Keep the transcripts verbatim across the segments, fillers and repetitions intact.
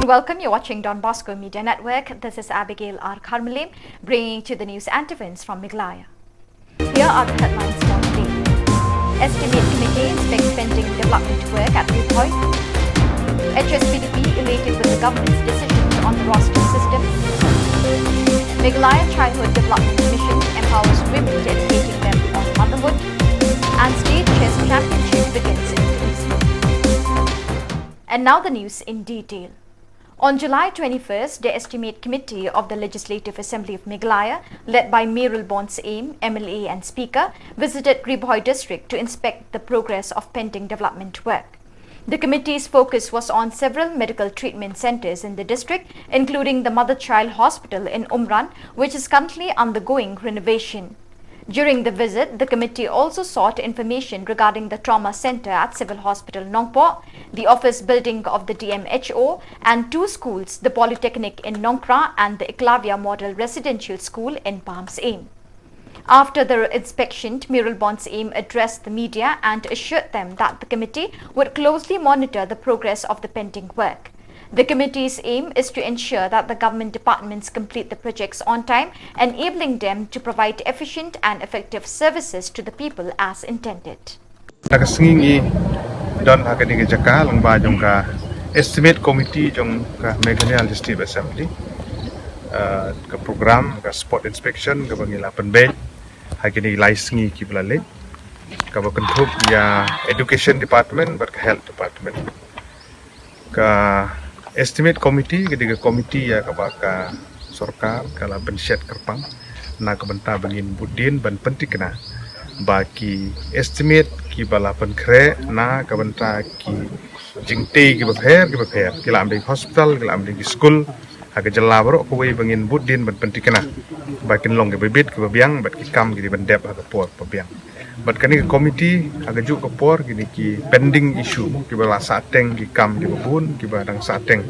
Welcome, you're watching Don Bosco Media Network. This is Abigail R Kharmalim, bringing to the news and events from Meghalaya. Here are the headlines for today. Estimate Committee inspects pending development work at Ri Bhoi. H S P D P elated with the government's decision on the roster system. Meghalaya Childhood Development Mission empowers women, dedicating them on motherhood. And State Chess Championship begins in Queensland. And now the news in detail. On July twenty-first, the Estimate Committee of the Legislative Assembly of Meghalaya, led by Mayralborn Syiem, M L A and Speaker, visited Ri Bhoi district to inspect the progress of pending development work. The committee's focus was on several medical treatment centres in the district, including the Mother Child Hospital in Umran, which is currently undergoing renovation. During the visit, the committee also sought information regarding the trauma centre at Civil Hospital Nongpoh, the office building of the D M H O, and two schools, the Polytechnic in Nongkra and the Eklavya Model Residential School in Pahamsyiem. After the inspection, Mayralborn Syiem addressed the media and assured them that the committee would closely monitor the progress of the pending work. The committee's aim is to ensure that the government departments complete the projects on time, enabling them to provide efficient and effective services to the people as intended. Ka sngi ngi don ha kane ka jaka lyngba jong ka Estimate Committee jong ka Meghalaya Legislative Assembly. Uh, ka program ka spot inspection kaba ngi la pynbeit ha kine lai sngi kiba la leit, kaba kynthup ïa Education Department bad ka Health Department. Ka Estimate Committee ka dei ka committee ïa kaba ka sorkar ka la pynshet kyrpang na ka bynta ba ngin bud dien ban pyntikna ba ki estimate kiba la pynkhreh na ka bynta ki jingtei kiba pher kiba pher, ki lah ban dei hospital, ki lah ban dei ki skul ha ka jylla baroh kawei, ba ngin bud dien ban pyntikna ba kin long kiba bit kiba biang bad ki kam ki dei ban dep ha ka por ba biang. Bad kane ka committee ha kajuh ka por kine ki pending issue kiba la sahteng, ki kam kiba bun kiba dang sahteng,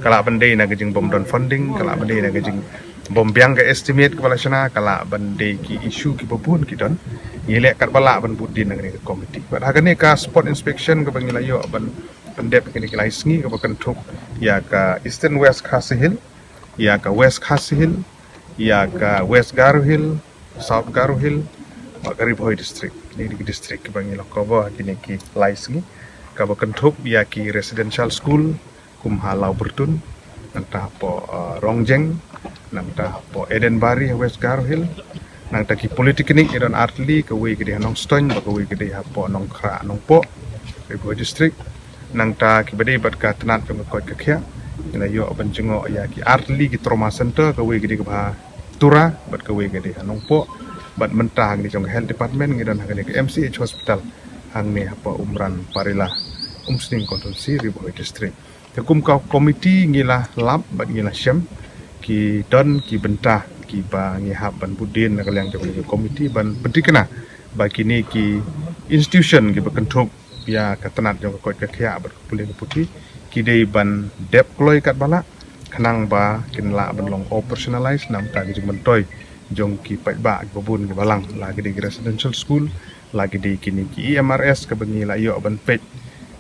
ka lah ban dei na ka jingbym don funding, ka lah ban dei na ka jingbym biang ka estimate kaba la shna, ka lah ban dei ki issue kiba bun ki don. Ngi leh katba lah ban bud dien na kane ka committee. Bad ha kane ka spot inspection kaba ngi la ïoh ban pyndep kine ki lai sngi kaba kynthup ïa ka Eastern West Khasi Hills, ïa ka West Khasi Hills, ïa ka West Garo Hills, South Garo Hills, bad ka Ri Bhoi District. Kine ki district kiba ngi la cover ha kine ki lai sngi, kaba kynthup ïa ki residential school kum ha Lawbyrtun, nangta hapoh, uh, Rongjeng, nangta hapoh Edenbari ha West Garo Hills, nangta ki polytechnic ngi don artylli, kawei ka dei ha Nongstoiñ bad kawei ka dei hapoh Nongkhrah Nongpoh, Ri Bhoi District. Nangta kiba dei bad ka tnat jong ka koit ka khiah, ngi la ïoh ban jngoh ïa ki artylli ki trauma center, kawei ka dei kaba ha Tura bad kawei ka dei ha Nongpoh. Bad mynta hangne jong ka Health Department ngi don hangne ka M C H Hospital hangne hapoh Umran Parila, Umsning Constituency, Ri Bhoi District. Te kum ka committee ngi la lap bad ngi la shem, ki don ki bynta kiba ngi hap ban bud dien na ka liang jong ka committee ban pyntikna ba kine ki institution kiba kynthup ïa ka tnat jong ka koit ka khiah bad ka pule ka puthi ki dei ban dep kloi katba lah khnang ba kin lah ban long operationalize namar ka jingmyntoi jong ki paidbah kiba bun kiba lang, la ki dei ki residential school, la ki dei kine ki E M R S kaba ngi la ïoh ban peit,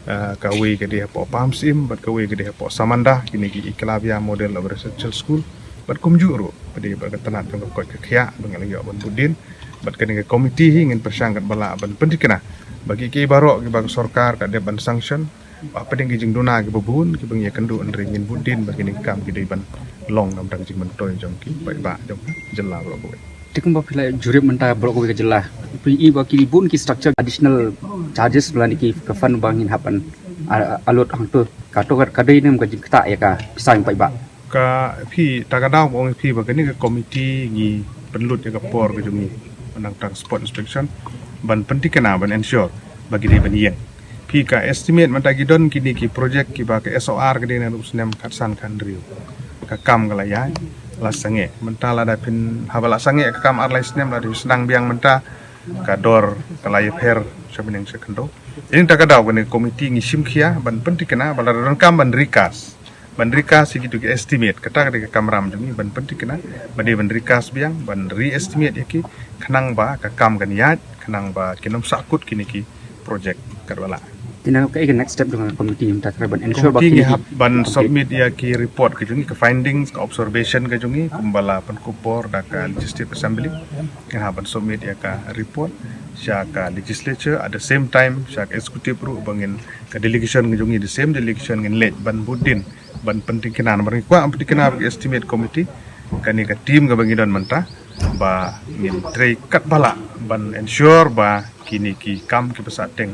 uh, kawei ka dei hapoh Pahamsyiem bad kawei ka dei hapoh Samanda, kine ki Eklavya Model of Residential School, bad kumjuh ruh ba dei bad ka tnat jong ka koit ka khiah ba ngi la ïoh ban bud dien. Bad kane ka committee hi ngin pyrshang katba lah ban pyntikna ba ki, ki baroh kiba ka sorkar ka dep ban sanction, ba hapdeng ki jingduna kiba bun kiba ngi ïakynduh, hynrei ngin bud dien ba kine ki kam ki dei ban long namar ka jingmyntoi jong ki paidbah jong ka jylla baroh kawei. Te kumba phi la jurip mynta baroh kawei ka jylla, phi i ba ki bun ki structure additional charges lane ki ka fund ba ngin hap ban, a, allot hangto, kato ka dei ne em ka jingktah ïa ka pisa paidbah? Ka phi, ta ka daw ba ong phi ba kane ka committee ngi pynlut ïa ka por ka jong ngi, nangta ka spot inspection, ban pyntikna, ban ensure ba ki dei ban ïeng. Phi, ka estimate mynta ki don kine ki project kiba ka S O R ka dei naduh u snem khatsan khathynriew. Ka kam ka la ïaid, la sangeh. Mynta lada phin, haba la sangeh ka kam ar lai snem, lada phin sdang biang mynta, ka dor ka la ïapher sha bneng sha khyndew. Te mynta ka daw kane ka committee ngi shim khia ban pyntikna ba lada donkam ban recast, ban recast ïa kito ki estimate. Kata ka dei ka kamram jong ngi, ban pyntikna ba dei ban recast biang, ban re-estimate ïa ki, khnang ba ka kam kan ïaid, khnang ba kin ym sahkut kine ki project katba lah. Ina ka next step jong ka committee mynta ka ban ensure ba ki hap ban submit ïa ki report ka jong ngi, ka findings, ka observation ka jong ngi kumba la pynkup bor da ka Legislative Assembly. Ngi hap ban submit ïa ka report sha ka legislature, at the same time sha ka executive ruh ba ngin, ka delegation ka jong ngi, the same delegation ngin leit ban bud dien ban pynthikna, namar ngi kwah pynthikna ba ka estimate committee, kane ka team kaba ngi don mynta, ba ngin trei katba lah ban ensure ba kine ki kam kiba sah teng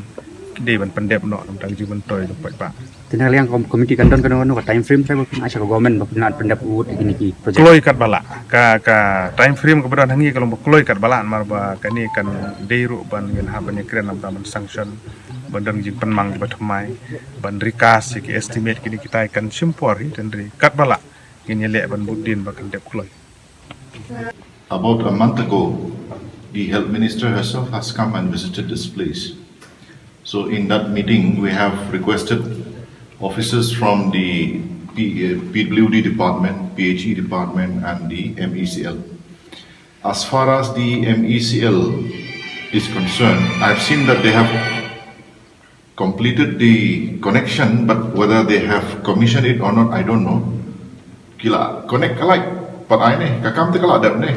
ki dei ban pyndep noh namar ka jingmyntoi jong paidbah. Te na liang ka committee kan don kano kano ka time frame, sa ba pynashar ka government ba pynlong pyndep wut ïa kine ki project? Kloi katba lah. Ka, ka time frame kaba don ha ngi ka long ba kloi katba lah, namar ba kane kan dei ruh ban ngin hap ban ïakren namar ban sanction, ban don jingpynmang kiba thymmai, ban recast ïa ki estimate, kine kita kan shim por hi, hynrei katba lah ngin ïaleh ban bud dien ba kan dep kloi. About a month ago, the health minister herself has come and visited this place. So in that meeting, we have requested officers from the P-, uh, P W D department, P H E department, and the M E C L. As far as the M E C L is concerned, I've seen that they have completed the connection, but whether they have commissioned it or not, I don't know. Ki la connect ka light, pat ai ne, ka kam te ka la dep ne.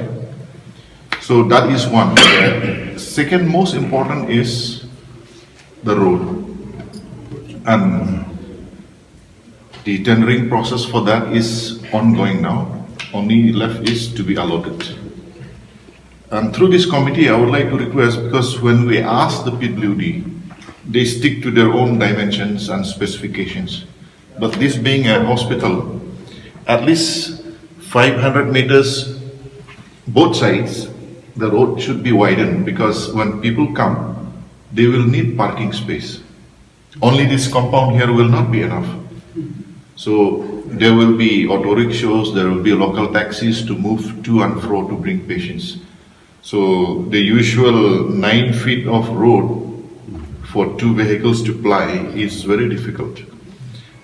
So that is one. The second most important is the road. And the tendering process for that is ongoing now. Only left is to be allotted. And through this committee, I would like to request, because when we ask the P W D, they stick to their own dimensions and specifications. But this being a hospital, at least five hundred meters, both sides, the road should be widened, because when people come, they will need parking space. Only this compound here will not be enough. So there will be auto rickshaws, there will be local taxis to move to and fro to bring patients. So the usual nine feet of road for two vehicles to ply is very difficult.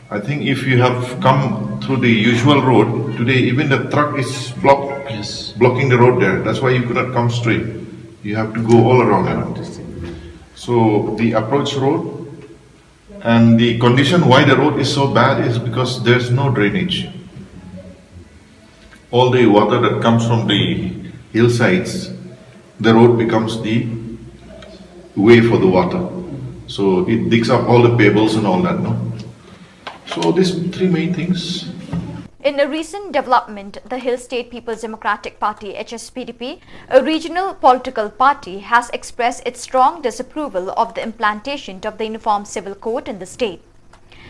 I think if you have come through the usual road today, even the truck is blocked, yes, blocking the road there. That's why you could not come straight. You have to go all around. So the approach road and the condition why the road is so bad is because there's no drainage. All the water that comes from the hillsides, the road becomes the way for the water. So it digs up all the pebbles and all that, no? So these three main things. In a recent development, the Hill State People's Democratic Party, H S P D P, a regional political party, has expressed its strong disapproval of the implantation of the Uniform Civil Code in the state.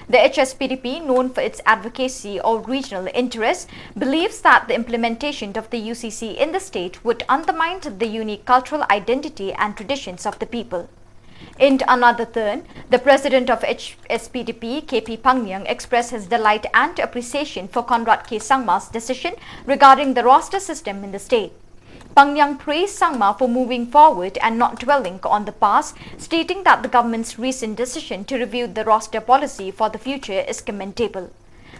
The H S P D P, known for its advocacy of regional interests, believes that the implementation of the U C C in the state would undermine the unique cultural identity and traditions of the people. In another turn, the president of H S P D P, K P Pangnyiang, expressed his delight and appreciation for Conrad K Sangma's decision regarding the roster system in the state. Pangnyiang praised Sangma for moving forward and not dwelling on the past, stating that the government's recent decision to review the roster policy for the future is commendable.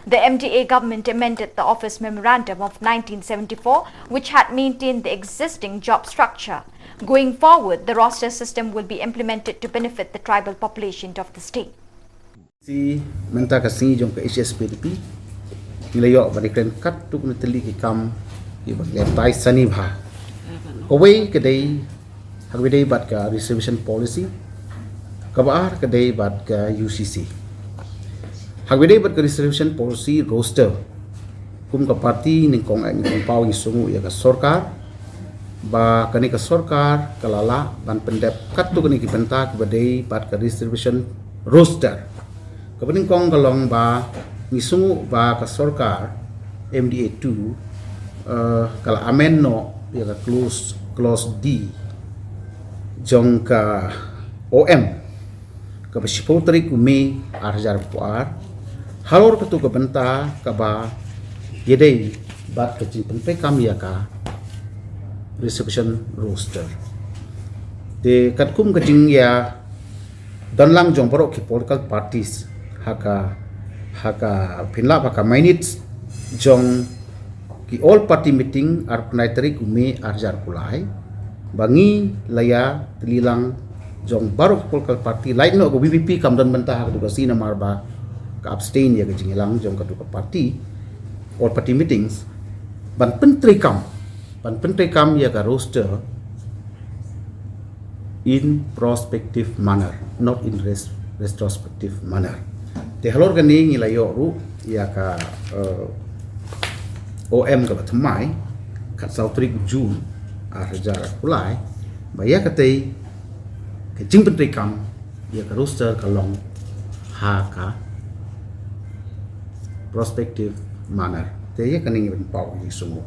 The M D A government amended the office memorandum of nineteen seventy-four, which had maintained the existing job structure. Going forward, the roster system will be implemented to benefit the tribal population of the state. Shi mynta ka sngi jong ka H S P D P ngi la ïoh ban ïakren katto katne tylli ki kam kiba ngi la batai shane bha. Kawei ka dei, ha kaba ïadei bad ka reservation policy, kaba ar ka dei bad ka U C C. Ha kaba ïadei bad ka reservation policy roster, kum ka party nyngkong, eh, nyngkong paw ngi sngew ïa ka sorkar ba kane ka sorkar ka la lah ban pyndep katto katne ki bynta kiba dei bad ka reservation roster. Kaba nyngkong ka long ba ngi sngew ba ka sorkar M D A two, eh, ka la amend noh ïa ka clause, clause D jong ka O M kaba shiphew tarik u May ar hajar arphew ar halor katto ka bynta kaba ïadei bad ka jingpynpei kam ïa ka reservation roster. Te katkum ka jingïa don lang jong baroh ki political parties ha ka, ha ka pynlap ha ka minutes jong ki all party meeting arphew khyndai tarik u May ar hajar arphew lai ba ngi la ïatylli lang jong baroh ki political party, lait noh ka V P P kam don bynta ha ka duh ka sngi namar ba ka abstain ïa ka jingïalang jong ka duh ka party, all party meetings, ban pyntreikam, ban pyntreikam ïa ka roster in prospective manner, not in res-, retrospective manner. Te halor kane ngi la ïoh ruh ïa ka, eh, O M kaba thymmai, khatsaw tarik June ar hajar arphew lai, ba ïa katei ka jingpyntreikam ïa ka roster ka long ha ka prospective manner. Te ïa kane ngi pynpaw ïa ka sngewbha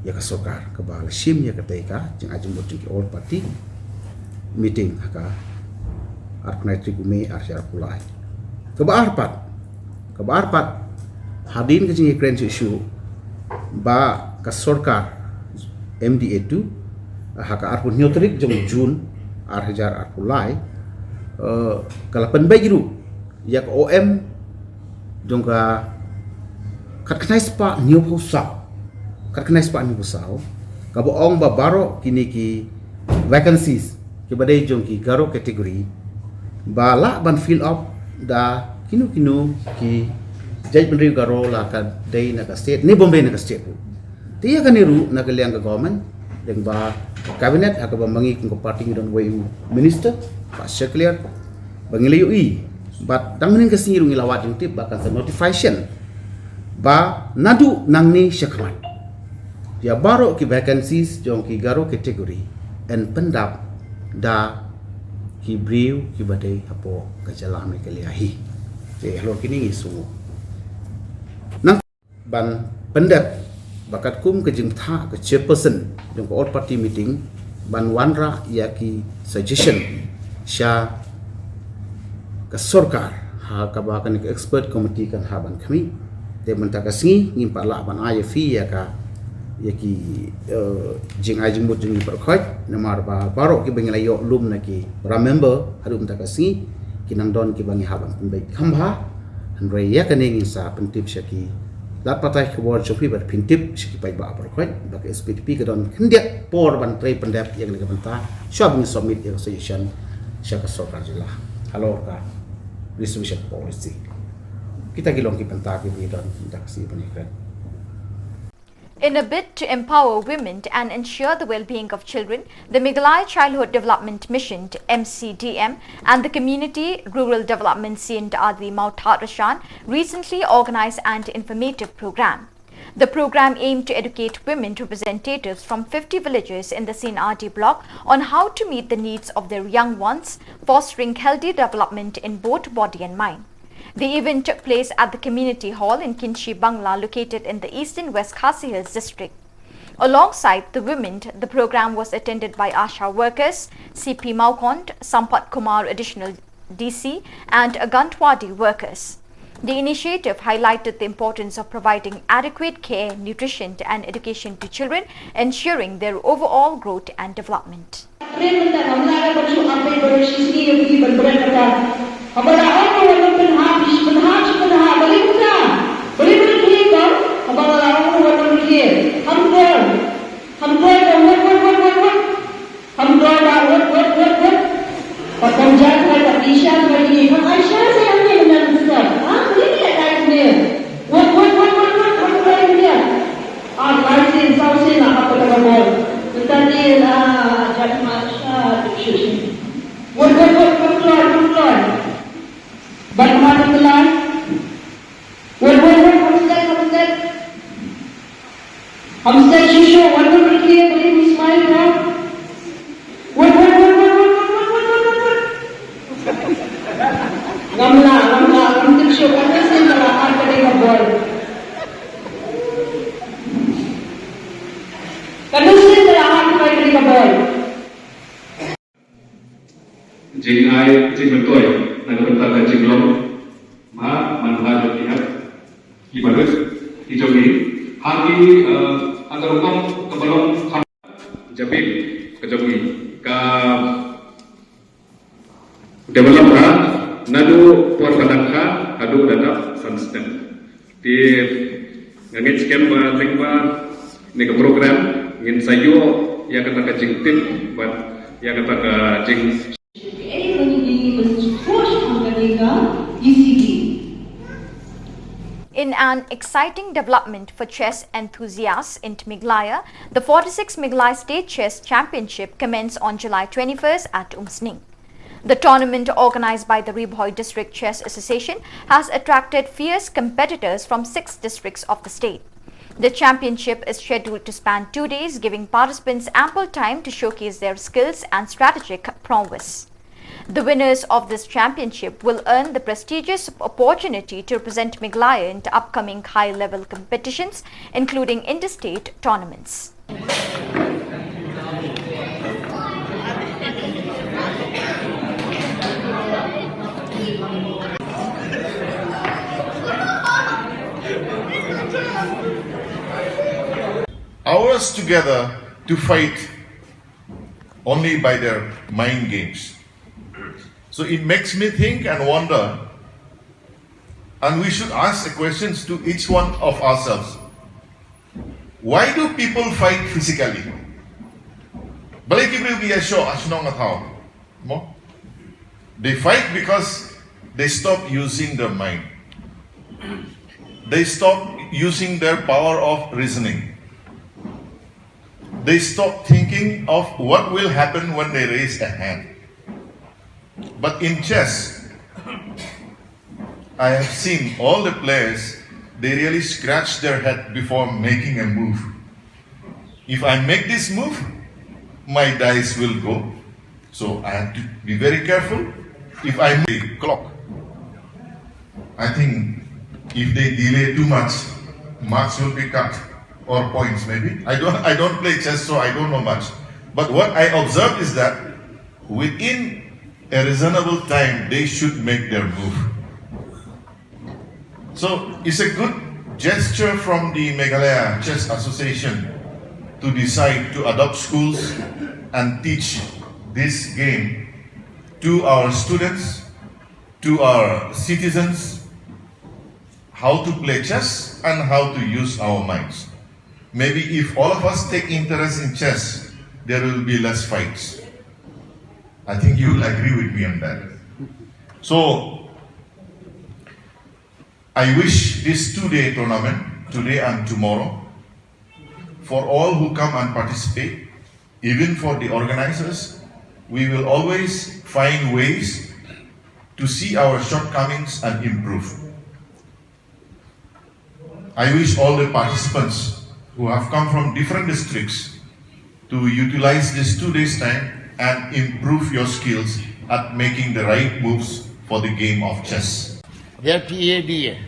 ïa ka sorkar kaba la shim ïa katei ka jingai jingmut jong ki all party meeting ha ka arphew khyndai tarik u May ar hajar arphew lai. Kaba ar pat, kaba ar pat, hadien ka jingïakren shuh shuh ba ka sorkar M D A two ha ka arphew hynñiew tarik jong June ar hajar arphew lai, eh, ka la pynbeit ruh ïa ka O M jong ka khatkhyndai spah hynñiewphew saw, khatkhyndai spah hynñiewphew saw, kaba ong ba baroh kine ki vacancies kiba dei jong ki Garo category ba lah ban fill up da kino kino ki jaitbynriew Garo la ka dei na ka state ne bym dei na ka state ruh. Te ïa kane ruh na ka liang ka government, lyngba ka cabinet, ha kaba ma ngi kum ka party ngi don wei u minister, Bah Shakliar, ba ngi la ïohi, bad dang mynnin ka sngi ruh ngi la wad jingtip ba kan sa notification ba naduh nangne shakhmat ïa baroh ki vacancies jong ki Garo category yn pyndap da ki briew kiba dei hapoh ka jylla Meghalaya hi. Te halor kine ngi sngew nang ban pyndep ba katkum ka jingthoh ka chairperson jong ka all party meeting ban wanrah ïa ki suggestion sha ka sorkar ha kaba kane ka expert committee kan hap ban khmih. Te mynta ka sngi ngim pat lah ban ai ïa phi ïa ka, ïa ki, eh, jingai jingmut jong ngi baroh khoit namar ba baroh kiba ngi la ïoh lum na ki para member haduh mynta ka sngi ki nang don kiba ngi hap ban pynbeit kham bha. Hynrei ïa kane ngin sa pyntip sha ki lad pathai khubor jong phi bad pyntip sha ki paidbah baroh khoit ba ka S P D P ka don khyndiat por ban trei pyndep ïa kane ka bynta shuwa ba ngin submit ïa ka suggestion sha ka sorkar jylla halor ka reservation policy. Kita ki long ki bynta kiba ngi don mynta ka sngi ban ïakren. In a bid to empower women and ensure the well-being of children, the Meghalaya Childhood Development Mission, M C D M, and the Community Rural Development Centre Adi Mawthadraishan recently organised an informative programme. The programme aimed to educate women representatives from fifty villages in the Sinaadi block on how to meet the needs of their young ones, fostering healthy development in both body and mind. The event took place at the community hall in Kinshi Bangla, located in the eastern West Khasi Hills district. Alongside the women, the programme was attended by ASHA workers, C P Mawkhon, Sampath Kumar, Additional D C, and Anganwadi workers. The initiative highlighted the importance of providing adequate care, nutrition, and education to children, ensuring their overall growth and development. Kham kloi ba wut, wut, wut, wut, wut. Ba kham jia khwai, ba kham jia khwai ïa kine. Kham ai sha sa ïa kine mynta mynstep. Ha, kine ki leh kai kine. Wut, wut, wut, wut, wut, kham kloi ïa kine. Ar lai sien, saw sien la hap kata ka bol. Mynta te la jia kham ai sha, shu, shu. Wut, wut, wut, kham kloi, kham kloi. Ba kham ai sha. Wut, wut, wut, kham step, kham step. Kham step shuh shuh, wut, wut, wut, clear, beli, beli, smile, bro. Wut, wut, wut. Ngam lah, ngam lah, ngam tip shuh, wut, wut, sien ka la ar ka dei ka bol. Ka dei sien ka la ar ka dei ka bol. Jingai jingmyntoi na ka bynta ka jinglong ma, man bha jong ki hep, ki barit ki jong ngi ha ki, eh, ha ka rukom kaba long kham. Jabieng ka jong ngi ka develop bha naduh por ba dang kha haduh da dap san snem. Te nga ngeit skhem ba teng ba ne ka program ngin sa ïoh ïa kata ka jingtip bad ïa kata ka jing. E C D. In an exciting development for chess enthusiasts in Meghalaya, the forty-sixth Meghalaya State Chess Championship commenced on July twenty-first at Umsning. The tournament, organized by the Ri Bhoi District Chess Association, has attracted fierce competitors from six districts of the state. The championship is scheduled to span two days, giving participants ample time to showcase their skills and strategic prowess. The winners of this championship will earn the prestigious opportunity to represent Meghalaya in the upcoming high-level competitions, including interstate tournaments. Hours together to fight only by their mind games. So it makes me think and wonder, and we should ask the questions to each one of ourselves. Why do people fight physically? Balei ki briew ki ïashoh ha shnong ha thaw? Mo? They fight because they stop using their mind. They stop using their power of reasoning. They stop thinking of what will happen when they raise a hand. But in chess, I have seen all the players, they really scratch their head before making a move. If I make this move, my dice will go. So I have to be very careful. If I move the clock, I think if they delay too much, marks will be cut or points maybe. I don't, I don't play chess, so I don't know much. But what I observe is that within a reasonable time, they should make their move. So it's a good gesture from the Meghalaya Chess Association to decide to adopt schools and teach this game to our students, to our citizens, how to play chess and how to use our minds. Maybe if all of us take interest in chess, there will be less fights. I think you will agree with me on that. So, I wish this two-day tournament, today and tomorrow, for all who come and participate, even for the organizers, we will always find ways to see our shortcomings and improve. I wish all the participants who have come from different districts to utilize this two days time and improve your skills at making the right moves for the game of chess. Their T A D A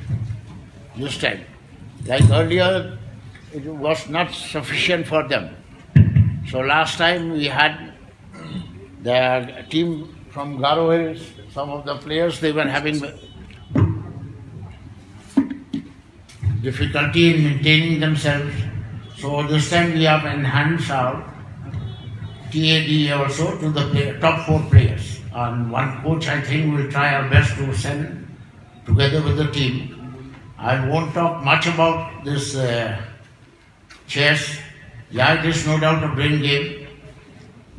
this time. Like earlier, it was not sufficient for them. So last time we had the team from Garo Hills, some of the players, they were having difficulty in maintaining themselves. So this time we have enhanced our T A D also to the play, top four players. And one coach, I think, will try our best to send together with the team. I won't talk much about this uh, chess. Yeah, it is no doubt a brain game,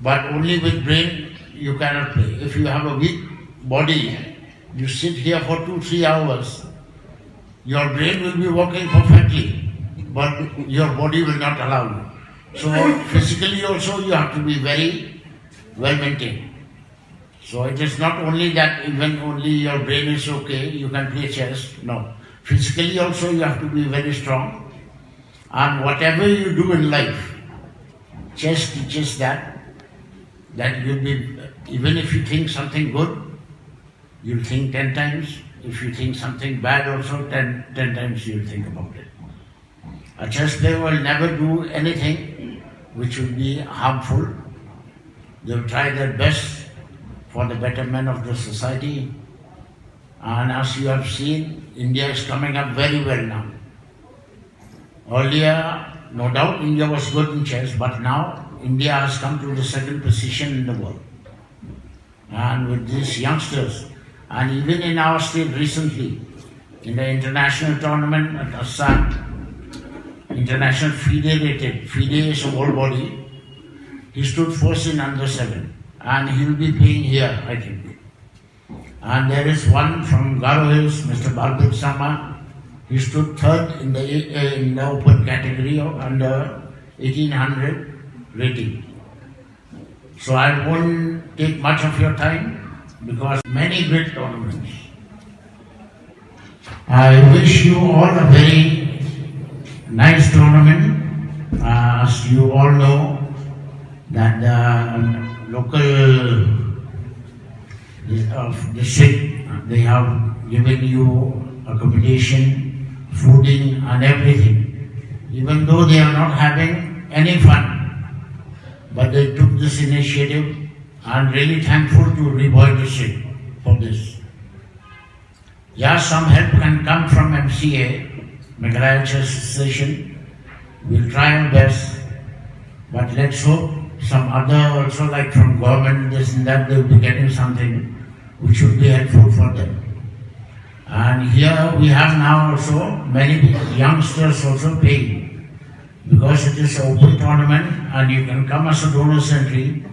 but only with brain you cannot play. If you have a weak body, you sit here for two, three hours, your brain will be working perfectly, but your body will not allow you. So physically also you have to be very well maintained. So it is not only that even only your brain is okay, you can play chess. No. Physically also you have to be very strong. And whatever you do in life, chess teaches that, that you'll be, even if you think something good, you'll think ten times. If you think something bad also, ten, ten times you'll think about it. A chess player will never do anything which will be harmful. They'll try their best for the betterment of the society. And as you have seen, India is coming up very well now. Earlier, no doubt India was good in chess, but now India has come to the second position in the world. And with these youngsters, and even in our state recently, in the international tournament at Assam, international FIDE rated, FIDE is a world body, he stood first in under seven, and he'll be playing here, I think. And there is one from Garo Hills, Mister Baldev Sharma. He stood third in the, uh, in the open category of under eighteen hundred rating. So I won't take much of your time because many great tournaments. I wish you all a very nice tournament. Uh, as you all know that the local of district, they have given you accommodation, fooding and everything. Even though they are not having any fund, but they took this initiative and really thankful to Ri Bhoi district for this. Yeah, some help can come from M C A, Meghalaya Chess Association. We'll try our best. But let's hope some other also, like from government, this and that, they'll be getting something which should be helpful for them. And here we have now also many youngsters also paying, because it is an open tournament and you can come as a donor entry.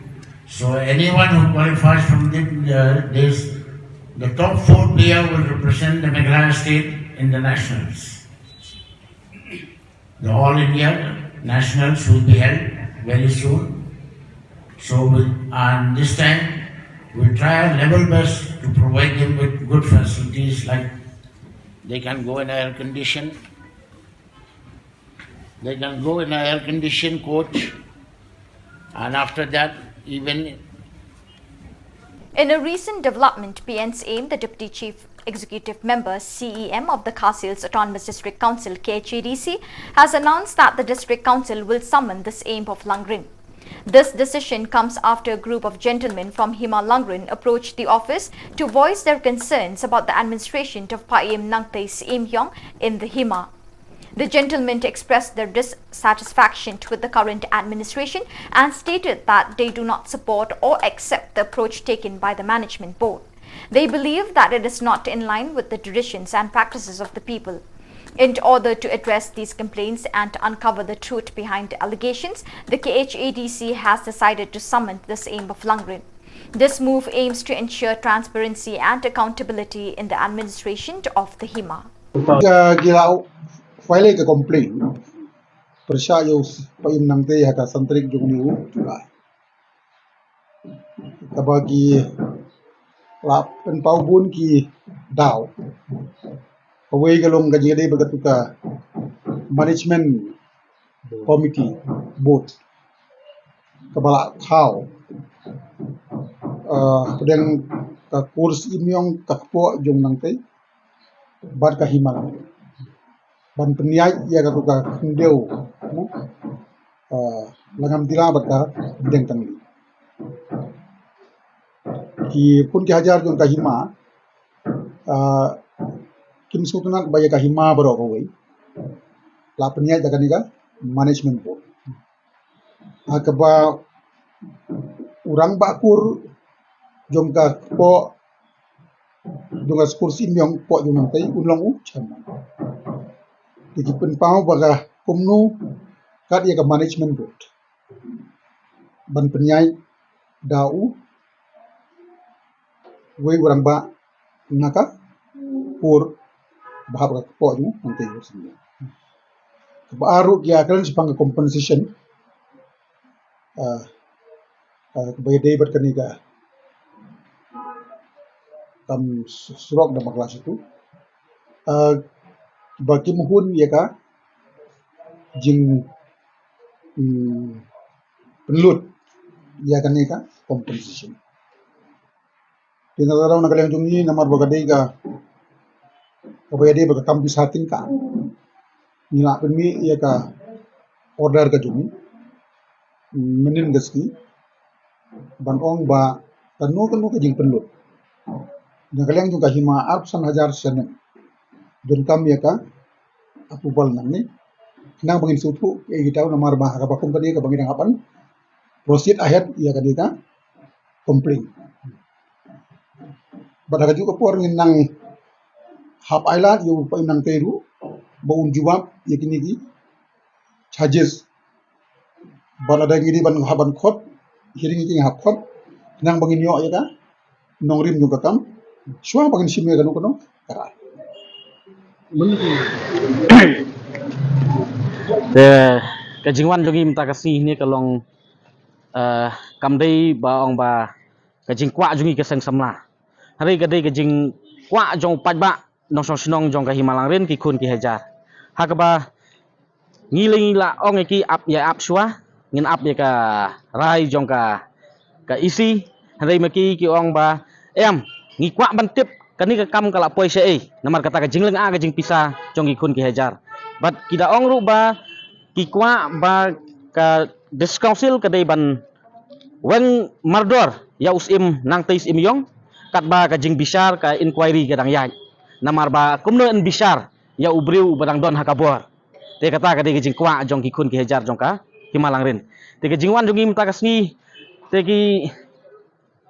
So anyone who qualifies from the, uh, this, the top four player will represent the Meghalaya state in the nationals. The All India Nationals will be held very soon. So, we'll, and this time, we'll try our level best to provide them with good facilities, like they can go in air condition, they can go in an air conditioned coach, and after that, even In a recent development, P N Syiem, the Deputy Chief Executive Member, C E M, of the Khasi Hills Autonomous District Council, K H A D C, has announced that the District Council will summon the Syiem of Langrin. This decision comes after a group of gentlemen from Hima Langrin approached the office to voice their concerns about the administration of Payim Nangtei Syiem Yong in the Hima. The gentlemen expressed their dissatisfaction with the current administration and stated that they do not support or accept the approach taken by the management board. They believe that it is not in line with the traditions and practices of the people. In order to address these complaints and uncover the truth behind the allegations, the K H A D C has decided to summon the Syiem of Langrin. This move aims to ensure transparency and accountability in the administration of the Hima. Ka ki la file ka complaint pyrshah ïa u Payim Nangtei ha ka san tarik jong une u July. Kaba ki la pynpaw bun ki daw. Kawei ka long ka jingïadei bad katu ka management committee, board, kaba la thaw, uh, pdeng ka kur Syiem Yong, ka kpoh jong Nangtei bad ka Hima Langrin, ban pynïaid ïa katu ka khyndew, uh, Langam Tila bad ka Khyndew Tangli. Ki pun ki hajar jong ka Hima, uh, kim sngewtynnat ba ïa ka Hima baroh kawei la pynïaid da kane ka management board. Ha kaba u rangbah kur jong ka kpoh, jong ka kur Syiem Yong, kpoh jong Nangtei, un long u chairman. Te ki pynpaw ba ka kumno kat ïa ka management board ban pynïaid da u wei u rangbah na ka kur ba hap ka kpoh jong Nangtei. Kaba ar ruh ki ïakren shaphang ka compensation, ah, ah, kaba ïadei bad kane ka kam surok da bakla situ, ah, ba kim hun ïa ka jing, hmm, pynlut ïa kane ka compensation. Te na ka daw na ka liang jong ngi, namar ba ka dei ka, kaba ïadei bad ka kam pisa tyngka, ngi la pynmih ïa ka order ka jong ngi mynnin ka sngi ban ong ba kano kano ka jingpynlut na ka liang jong ka Hima arphew san hajar snem, donkam ïa ka approval nangne. Khnang ba ngin sngewthuh ïa kita, namar ba ha kaba kum kane kaba ngi dang hap ban proceed ahead ïa kane ka complaint. Bad ha kajuh ka por ngin nang hap ailad ïa u Payim Nangtei ruh ba un jubab ïa kine ki charges. Bad lada ngi dei ban hap ban khot hearing, ngi hap khot, khnang ba ngin ïoh ïa ka nongrim jong ka kam Shuwa ba ngin shim ïa kano kano ka rai. Te ka jingwan jong ngi mynta ka sngi ne ka long, eh, kam dei ba ong ba ka jingkwah jong ngi ka seng samla. Hynrei ka dei ka jingkwah jong u paidbah nongshong shnong jong ka Hima Langrin ki khun ki hajar. Ha kaba ngi lei ngi la ong ïa ki ap ïa ap shuwa, ngin ap ïa ka rai jong ka, ka E C, hynrei ma ki ki ong ba em, ngi kwah ban tip kane ka kam ka la poi shaei, namar kata ka jinglynga ka jingpisa jong ki khun ki hajar. Bad ki da ong ruh ba ki kwah ba ka District Council ka dei ban weng mardor ïa u syiem nangtei syiem ïong, katba ka jingbishar ka inquiry ka dang ïaid. Namar ba kumno yn bishar ïa u briew ba dang don ha ka bor. Te kata ka dei ka jingkwah jong ki khun ki hajar jong ka Hima Langrin. Te ka jingwan jong ngi mynta ka sngi, te ki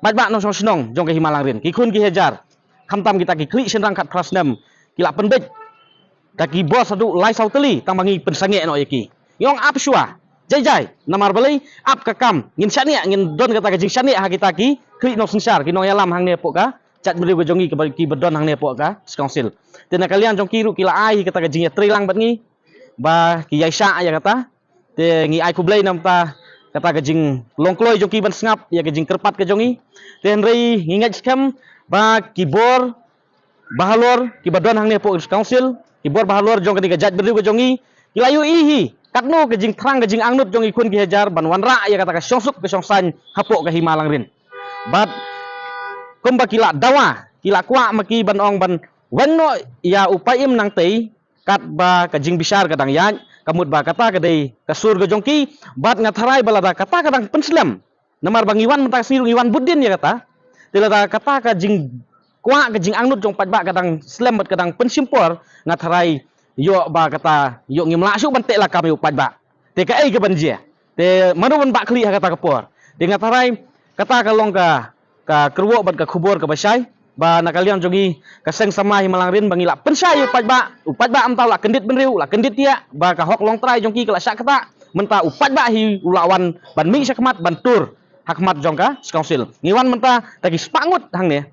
paidbah nongshong shnong jong ka Hima Langrin, ki khun ki hajar, khamtam kita ki khlieh shynrang khatphra snem, ki la pynbeit da ki bor haduh lai saw tylli tang ba ngi pynsangeh noh ïa ki. Ngi ong ap shuwa, jai jai, namar balei, ap ka kam, ngin shaniah, ngin don kata ka jingshaniah ha kita ki khlieh nongsynshar, ki nongïalam hangne hapoh ka jaitbynriew ka jong ngi, kiba, kiba don hangne hapoh ka District Council. Te na ka liang jong ki ruh ki la ai kata ka jingïatreilang bad ngi ba ki ïaishah ïa kata. Te ngi ai khublei namar kata ka jinglong kloi jong ki ban sngap ïa ka jingkyrpad ka jong ngi. Te hynrei ngi ngeit skhem ba ki bor bahalor kiba don hangne hapoh District Council, ki bor bahalor jong kane ka jaitbynriew ka jong ngi, ki la ïohi hi katno ka jingthrang ka jingangnud jong ki khun ki hajar ban wanrah ïa kata ka shongsuk ka shongsaiñ hapoh ka Hima Langrin. Bad kumba ki la dawa, ki la kwah ma ki ban ong ban weng noh ïa u paid im nangtei, katba ka jingbishar ka dang ïaid, ka mut ba kata ka dei ka sur ka jong ki, bad nga tharai ba lada kata ka dang pynslem. Namar ba ngi wan mynta ka sngi ruh ngi wan bud dien ïa kata. Te lada kata ka jingkwah ka jingangnud jong paidbah ka dang slem bad ka dang pynshim por, nga tharai ïoh ba kata ïoh ngim lah shuh ban teh lakam ïa u paidbah. Te kaei kaban jia? Te mano ban bah khlieh ha kata ka por? Te nga tharai kata ka long ka, ka kyrwoh bad ka khubor kaba shai, ba na ka liang jong ngi ka seng samla Hima Langrin ba ngi la pynshai ïa u paidbah, u paidbah mynta u la kyndit bynriew, u la kyndit ïa, ba ka hok longtrai jong ki ka la shah ktah, mynta u paidbah hi u la wan ban mih shakhmat ban tur hakhmat jong ka District Council. Ngi wan mynta da ki spah ngut hangne.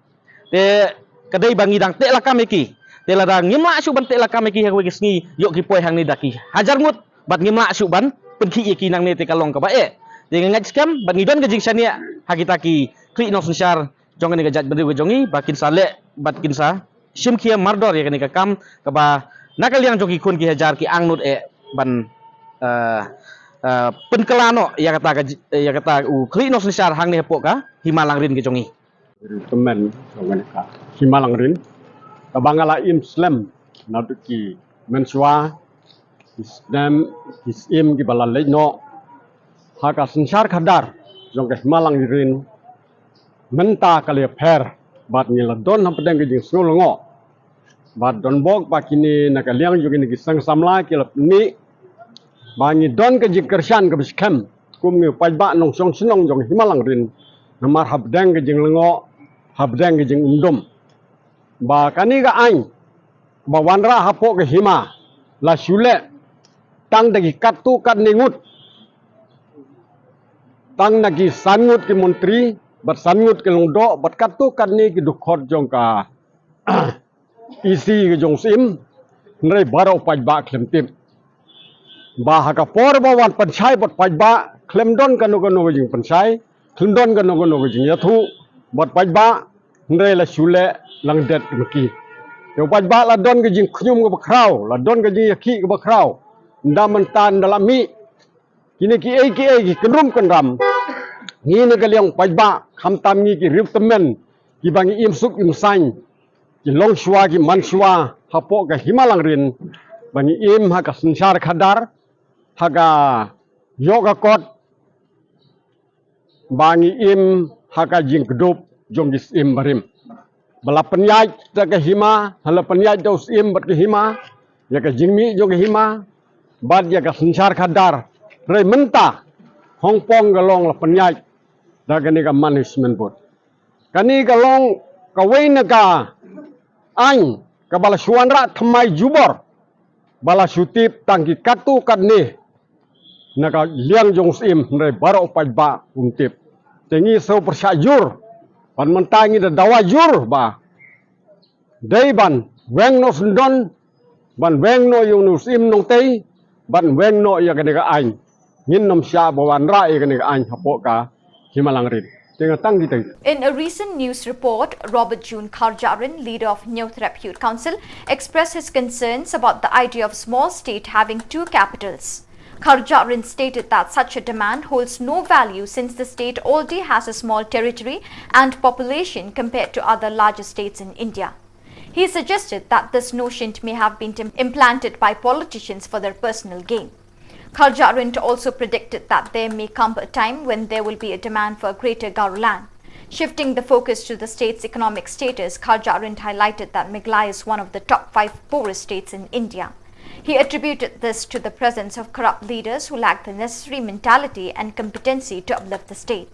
Te ka dei ba ngi dang teh lakam ïa ki. Te lada ngim lah shuh ban teh lakam ïa ki ha kawei ka sngi, ïoh ki poi hangne da ki hajar ngut, bad ngim lah shuh ban pynkhih ïa ki nangne, te ka long kaba eh. Te nga ngeit skhem bad ngi don ka jingshaniah ha kita ki khlieh nongsynshar jong kane ka jaitbynriew ka jong ngi ba kin sa leh bad kin sa shim khia mardor ïa kane ka kam kaba na ka liang jong ki khun ki hajar ki angnud eh ban, eh, eh, pynkylla noh ïa kata ka ji-, ïa kata u khlieh nongsynshar hangne hapoh ka Hima Langrin ka jong ngi. Tymmen jong kane ka Hima Langrin kaba nga la im slem naduh ki mynshuwa, ki snem, ki syiem kiba la leit noh ha ka synshar khadar jong ka Hima Langrin. Mynta ka la pher bad ngi la don hapdeng ka jingsngew lyngngoh. Bad don bok ba kine na ka liang jong kine ki seng samla ki la pynmih ba ngi don ka jingkyrshan kaba skhem kum ngi paidbah nongshong shnong jong Hima Langrin, namar hapdeng ka jinglyngngoh, hapdeng ka jingumdum, ba kane ka aiñ ba wanrah hapoh ka hima la shu leh tang da ki katto katne ngut, tang na ki san ngut ki montri bad san ngut ki lyngdoh bad katto katne ki dkhot jong ka E C ka jong u Syiem, hynrei baroh u paidbah khlem tip. Ba ha ka por ba wan pynshai bad paidbah khlem don kano kano ka jingpynshai, khlem don kano kano ka jingïathuh bad paidbah, hynrei la shu leh lang det ma ki. Te u paidbah la don ka jingkhñium kaba khraw, la don ka jingïakhih kaba khraw. Ynda mynta ynda la mih kine kiei kiei ki kynrum kynram, ngi na ka liang paidbah, khamtam ngi ki riewtymmen kiba ngi im suk im saiñ, ki longshuwa ki manshuwa hapoh ka Hima Langrin, ba ngi im ha ka synshar khadar, ha ka ïoh ka kot, ba ngi im ha ka jingkdup jong ki syiem barim. Ba la pynïaid da ka hima, ha la pynïaid da u Syiem bad ka hima, ïa ka jingmih jong ka hima bad ïa ka synshar khadar. Hynrei mynta Hongpong ka long la pynïaid da kane ka management board. Kane ka long kawei na ka aiñ kaba la shu wanrah thymmai jubor, ba la shu tip tang ki katto katne na ka liang jong u Syiem, hynrei baroh u paidbah um tip. Te ngi shu pyrshah jur, ban mynta ngi da dawa jur ba Dei ban weng noh syndon, ban weng noh ïa u nongsim nongtei, ban weng noh ïa kane ka aiñ. Ngin nym shah ba wanrah ïa kane ka aiñ hapoh ka Hima Langrin. Te nga tang kita. In a recent news report, Robert June Kharjahrin, leader of Hynñiewtrep Youth Council, expressed his concerns about the idea of small state having two capitals. Kharjahrin stated that such a demand holds no value since the state already has a small territory and population compared to other larger states in India. He suggested that this notion may have been im- implanted by politicians for their personal gain. Kharjahrin also predicted that there may come a time when there will be a demand for a greater Garo land. Shifting the focus to the state's economic status, Kharjahrin highlighted that Meghalaya is one of the top five poorest states in India. He attributed this to the presence of corrupt leaders who lack the necessary mentality and competency to uplift the state.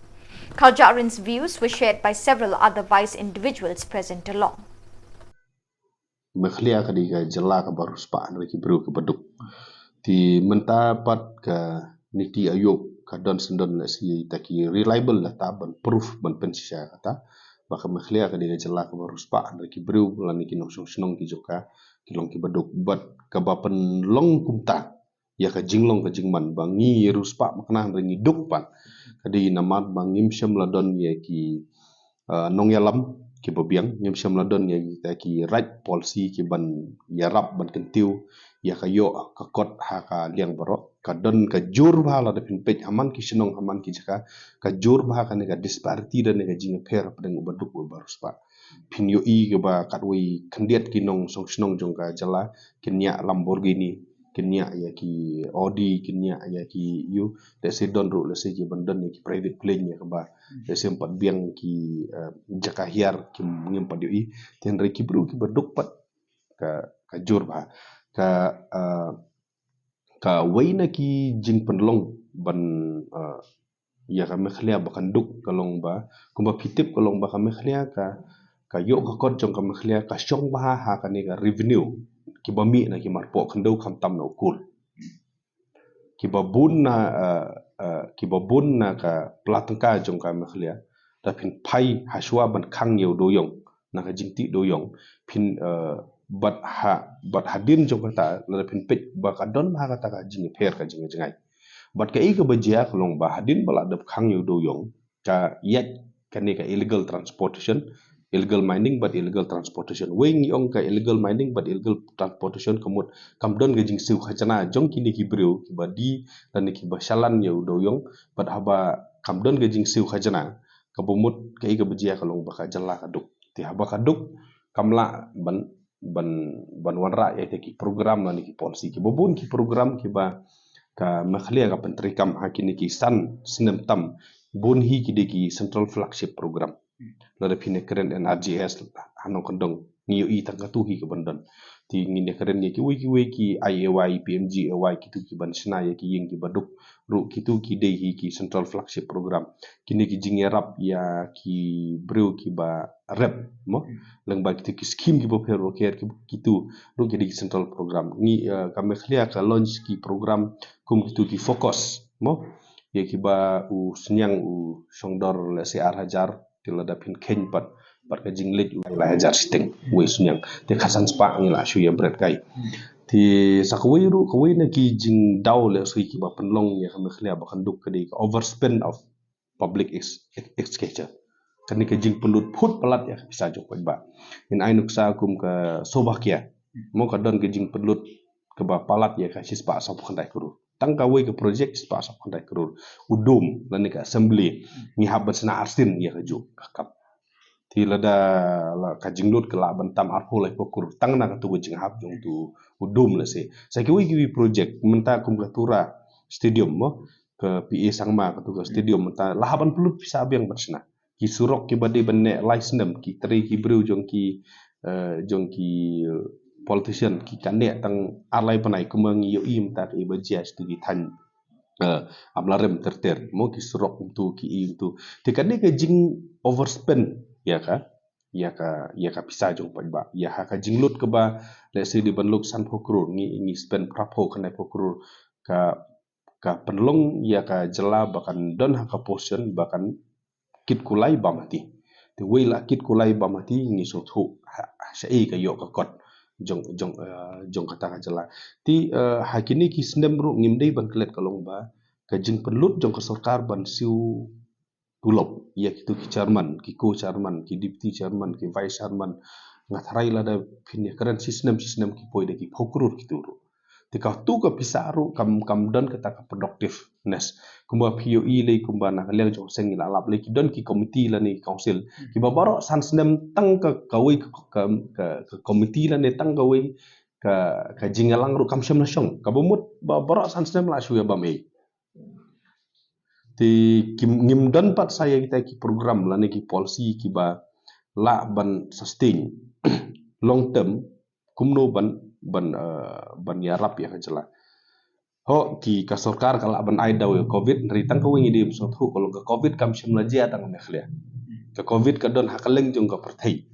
Kharjahrin's views were shared by several other wise individuals present along. Meghalaya ka dei ka jylla kaba riewspah hynrei ki briew kiba duk. Te mynta pat ka NITI Aayog ka don syndon lehse ïa kita ki reliable data ban proof ban pynshisha kata ba ka Meghalaya ka dei ka jylla kaba riewspah hynrei ki briew lane ki nongshong shnong ki jong ka ki long kiba duk. Bad kaba pynlong kumta ïa ka jinglong ka jingman ba ngi riewspah makna hynrei ngi duk pat ka dei namar ba ngim shym la don ïa ki uh, nongïalam kiba biang, ngim shym la don ïa kita ki right policy kiban ïarap ban kyntiew ïa ka ïoh ka kot ha ka liang baroh. Ka don ka jur bha lada phin peit ha man ki shnong ha man ki jaka, ka jur bha kane ka disparity lane ka jingïapher hapdeng uba duk uba riewspah. Phin ïohi kaba katwei khyndiat ki nongshong shnong jong ka jylla kin ñiah Lamborghini, kin ñiah ïa ki Audi, kin ñiah ïa ki ïoh, lehse don ruh lehse kiban don ïa ki private plane ïa kaba lehse ym pat biang ki uh, jaka hiar kim ngim pat ïohi. Te hynrei ki briew kiba duk pat ka ka jur bha. Ka uh, kawei na ki jingpynlong ban uh, ïa ka Meghalaya ba kan duk ka long ba kumba phi tip ka long ba ka Meghalaya ka ka ïoh ka kot jong ka Meghalaya ka shong bha ha kane ka revenue kiba mih na ki marpoh khyndew khamtam na u coal. Kiba bun na uh, uh, kiba bun na ka pla tyngka jong ka Meghalaya da phin phai hashwa ban khang ïa u dewïong na ka jingtih dewïong phin uh, bad ha bad hadien jong kata lada phin peit ba ka don bha kata ka jingïapher ka jingjngai. Bad kaei kaba jia ka long ba hadien ba la dep khang ïa u dewïong ka ïaid kane ka illegal transportation, illegal mining bad illegal transportation. Wei ngi ong ka illegal mining bad illegal transportation ka mut kam don ka jingsiew khajna jong kine ki briew kiba die lane kiba shalan ïa u dewïong bad haba kam don ka jingsiew khajna kaba mut kaei kaba jia ka long ba ka jylla ka duk. Te haba ka duk kam lah ban ban ban wanrah ïa kita ki program lane ki policy kiba bun ki program kiba ka Meghalaya ka pyntreikam ha kine ki san snem tam bun hi ki dei ki central flagship program. Lada phin ïakren NREGS ha nongkyndong ngi ïohi tang katu hi kaban don. Te ngin ïakren ïa kiwei kiwei ki IAY, PMGAY kitu kiban shna ïa ki ïing kiba duk ruh kitu ki dei hi ki central flagship program. Kine ki jingïarap ïa ki briew kiba rep mo lyngba kita ki skim kiba pher ba ker kitu ruh ki dei ki central program. Ngi uh, ka Meghalaya ka launch ki program kum kitu ki focus mo ïa kiba u sniang u shongdor lehse ar hajar te lada phin kheiñ pat pat ka jingleit u lai hajar shiteng wei sniang te khatsan spah ngi la shu ïa bret kai. Te sa kawei ruh kawei na ki jingdaw lehse kiba pynlong ïa ka Meghalaya ba kan duk ka dei ka overspend of public ex, ex, exchequer. Kane ka jingpynlut phut palat ïa ka pisa jong paidbah. Ngin ai nuksa kum ka Sowbhakhia mo ka don ka jingpynlut kaba palat ïa ka shispah sawphew khyndai klur. Tang kawei ka project shispah sawphew khyndai klur. U dum lane ka assembly ngi hap ban shna arsien ïa ka juk ka kap. Te lada la ka jinglut ka lah ban tam arphew laiphew klur tang na katu ka jinghap jong utu u dum lehse. Sa kiwei kiwei project mynta kum ka Tura Stadium mo ka P A Sangma katu ka stadium mynta la hap ban pynlut pisa biang ban shna. Ki surok kiba dei ban neh lai snem ki trei ki briew jong ki uh, jong ki uh, politician ki kan neh tang ar lai bnai kumba ngi ïohi mynta ka iba jia shatu ki thaiñ uh, Amlarem ter ter mo ki surok kumtu ki i kumtu. Te kane ka jing overspend ïa ka ïa ka ïa ka pisa jong paidbah ïa ha ka jinglut kaba lehse dei ban lut sanphew klur ngi ngi spend phraphew khyndaiphew klur ka ka pynlong ïa ka jylla ba kan don ha ka position ba kan kit kulai bam hati. Te wei la kit kulai bam hati ngi sngewthuh shaei ka ïoh ka kot jong jong eh, jong kata ka jylla. Te eh, ha kine ki snem ruh ngim dei ban klet ka long ba ka jingpynlut jong ka sorkar ban siew tulop ïa kitu ki chairman, ki co-chairman, ki deputy chairman, ki vice chairman, nga tharai lada phin ïakren shi snem shi snem ki poi da ki phew klur kitu ruh. Te katu ka pisa ruh kam kam don kata ka productiveness. Kumba phi ïohi lei kumba na ka liang jong seng ngi la lap lei ki don ki committee lane ki council kiba baroh san snem tang ka kawei ka ka, ka, ka committee lane tang kawei ka ka jingïalang ruh kam shym la shong. Kaba mut ba baroh san snem la shu ïa bam ei. Te kim ngim don pat sa ïa kita ki program lane ki policy kiba lah ban sustain long term kumno ban ban eh, ban ïarap ïa ka jylla. Ho ki ka sorkar ka lah ban ai daw ïa covid, hynrei tang kawei ngi dei ban sngewthuh ka long ka covid kam shym la jia tang Meghalaya. Ka covid ka don ha kylleng jong ka pyrthei.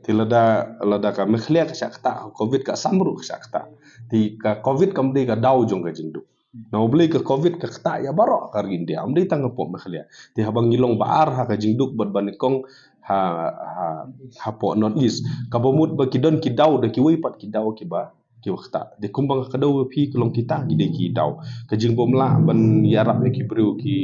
Te lada lada ka Meghalaya ka shah ktah, covid ka Assam ruh ka shah ktah. Te ka covid kam dei ka daw jong ka jingduk. Na U Blei ka covid ka ktah ïa baroh ka ri India, kam dei tang hapoh Meghalaya. Te haba ngi long ba ar ha ka jingduk bad ba nyngkong ha ha hapoh North East, kaba mut ba ki don ki daw da kiwei pat ki daw kiba kiba ktah. Te kumba nga kdew ïa phi ka long kita ki dei ki daw. Ka jingbym lah ban ïarap ïa ki briew ki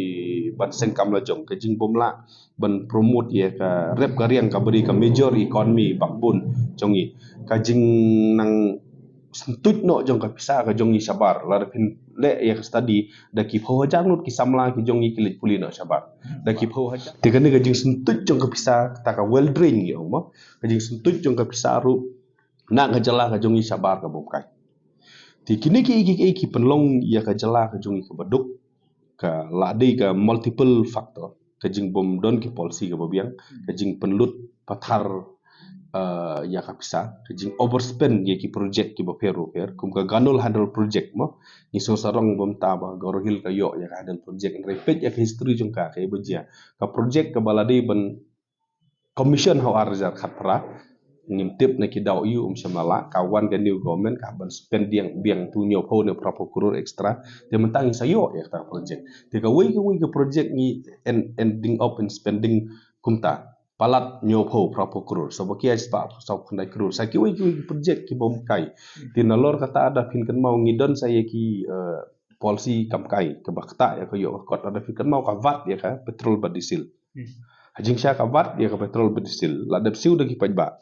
ban seng kam la jong, ka jingbym lah ban promote ïa ka rep ka riang kaba dei ka major economy backbone jong ngi. Ka jingnang syntuid noh jong ka pisa ka jong ngi shabar, lada phin leh ïa ka study, da ki phew hajar ngut ki samla ki jong ngi ki leit pule noh shabar. Da ki phew hajar. Te kane ka jingsyntuid jong ka pisa, kata ka well drain ngi ong mo. Ka jingsyntuid jong ka pisa ruh na ka jylla ka jong ngi shabar ka bym kai. Te kine ki ki ki pynlong ïa ka jylla ka jong ngi kaba duk, ka la dei ka multiple factor, ka jingbym don ki policy kaba biang, ka jingpynlut pathar eh, ïa ka pisa, ka jing overspend ïa ki project kiba pher ba pher, kum ka Ganol Hydel project mo. Ngi sngewsarong bym ta ba Garo Hills ka ïoh ïa ka hydel project, hynrei peit ïa ka history jong ka, ka ïa ba jia. Ka project kaba la dei ban commission ha u ar hajar khatphra, ngim tip na ki daw aïu, um shym la lah, ka wan ka new government ka ban spend biang biang tu hynñiewphew ne phraphew klur extra. Te mynta ngi sa ïoh ïa kata project. Te kawei kawei ka project ngi end, ending up in spending kumta palat hynñiewphew phraphew klur, sa ba ki ai spah saw khyndai klur. Sa kiwei kiwei ki project ki bym kai. Te nalor kata lada phin kynmaw ngi don sa ïa ki eh, policy kam kai kaba ktah ïa ka ïoh ka kot, lada phin kynmaw ka vat ïa ka petrol bad diesel. Ha jingshisha ka vat ïa ka petrol bad diesel la dep siew da ki paidbah.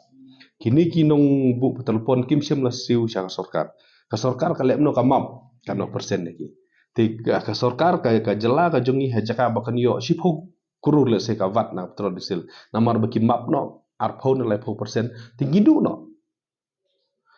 Kine ki nongbuh petrol pump kim shym la siew sha ka sorkar. Ka sorkar ka leh noh ka map katno percent ïa ki. Te ka, ka sorkar ka, ka jylla ka jong ngi ha jaka ba kan ïoh shiphew klur lehse ka vat na petrol diesel, namar ba ki map noh arphew ne laiphew percent. Te ngi duh noh.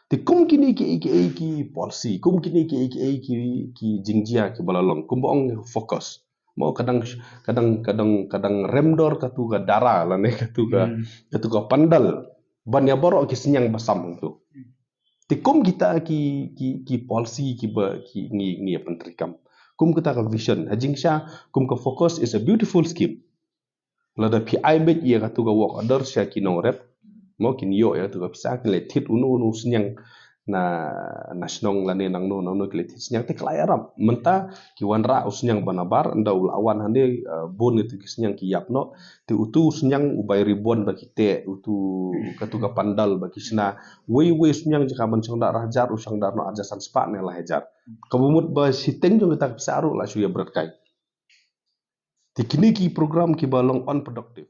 Te kum kine ki, ki, ki policy, kum kine ki, ki, ki, ki jingjia kiba la long, kumba ong focus. Mo ka dang, ka dang, ka dang, ka dang rem dor katu ka dara lane katu ka, katu ka pandal ban ïa baroh ki synñiang ba sam hangtu. Te kum kita ki, ki, ki policy kiba ki ngi, ngi ïa pyntreikam. Kum kita ka vision. Ha jingshisha kum ka focus is a beautiful scheme. Lada phi ai beit ïa katu ka work order sha ki nongrep, mo kin ïoh ïa katu ka pisa, kin leit thied uno uno u synñiang na, na shnong lane nangno nangno, kin leit thied synñiang te ka la ïarap. Mynta ki wanrah u synñiang ba nabar, ynda u la wan hangne, eh, bun ïa tu ki synñiang ki ïap noh. Te utu u synñiang u bai ribbon ba ki teh, utu katu ka pandal ba ki shna. Wei wei u synñiang jaka ban shong da ar hajar, u shong da ar noh hajar san spah ne lai hajar. Kaba mut ba shiteng jong kita ka pisa ruh la shu ïa bret kai. Te kine ki program kiba long unproductive.